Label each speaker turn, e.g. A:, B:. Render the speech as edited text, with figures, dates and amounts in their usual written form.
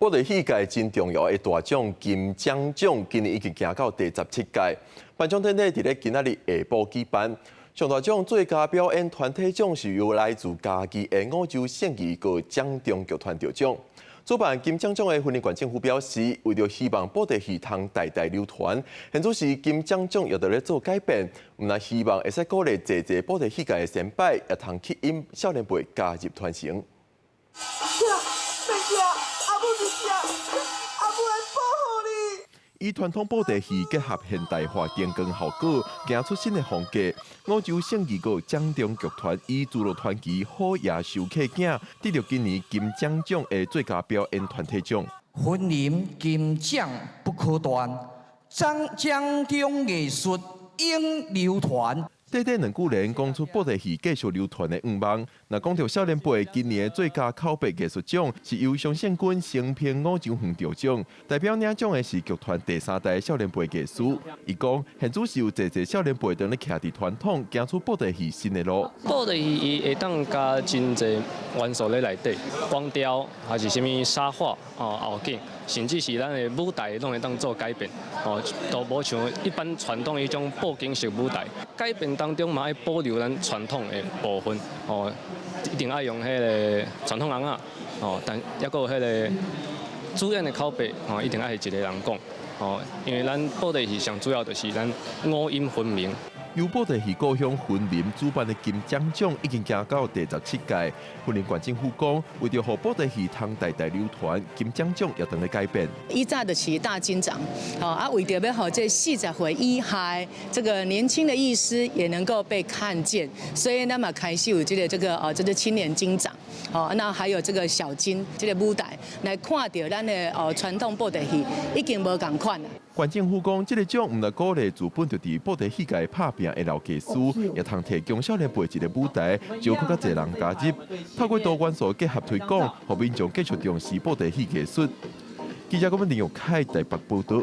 A: 布袋戲界真重要的大獎金獎獎，今年已經行到第17屆。頒獎典禮佇咧今仔日下晡舉辦。上大獎最佳表演團體獎是由來自嘉義的五洲聖義閣掌中劇團得獎。主辦金獎獎的雲林縣政府表示，為著希望布袋戲通代代流傳，現此時金獎獎也佇咧做改變，毋但希望會使鼓勵濟濟布袋戲界的先輩，也通吸引少年輩加入傳承。
B: 阿母佇遮，阿母會保護你。
A: 以傳統布袋戲結合現代化燈光效果，行出新的風格。五洲聖義閣掌中劇團以諸羅傳奇虎爺收客囝，得著今年金獎獎的最佳表演團體獎。
C: 雲林金獎不可斷，掌掌中藝術永流傳。
A: 短短兩句言講出布袋戲繼續流傳的願望。若講著少年輩今年的最佳口白藝術獎是由常勝軍成平五洲園得獎，代表領獎的是劇團第三代少年輩藝師。伊講，現此時有濟濟少年輩當咧徛佇傳統，行出布袋戲新的路。
D: 布袋戲伊會當加真濟元素咧內底，光雕還是啥物沙畫哦後景，甚至是咱的舞台攏會當做改變，哦，都無像一般傳統彼種布景式舞台，改變當中嘛愛保留咱傳統的部分，哦，一定愛用彼个傳統尪仔，哦，但抑閣有彼个主演的口白，哦，一定愛是一個人講，哦，因為咱布袋戲上主要就是咱五音分明。
A: 由布袋戲故鄉雲林主辦的金獎獎已經行到第17屆。雲林縣政府講，為著予布袋戲通代代流傳，金獎獎也當咧改變。
E: 以早就是大金長，吼啊，為著欲予這40歲以下這個年輕的藝師也能夠被看見，所以咱嘛開始有這個青年金長，吼，那還有這個小金這個舞台來看著咱的哦傳統布袋戲已經無仝款啦。
A: 縣政府講，這個獎毋但鼓勵自本就佇布袋戲界拍拚的老藝師，也通提供少年輩一個舞台，招閣較濟人加入。透過多元素結合推廣，予民眾繼續重視布袋戲藝術。記者郭文林玉凱台北報導。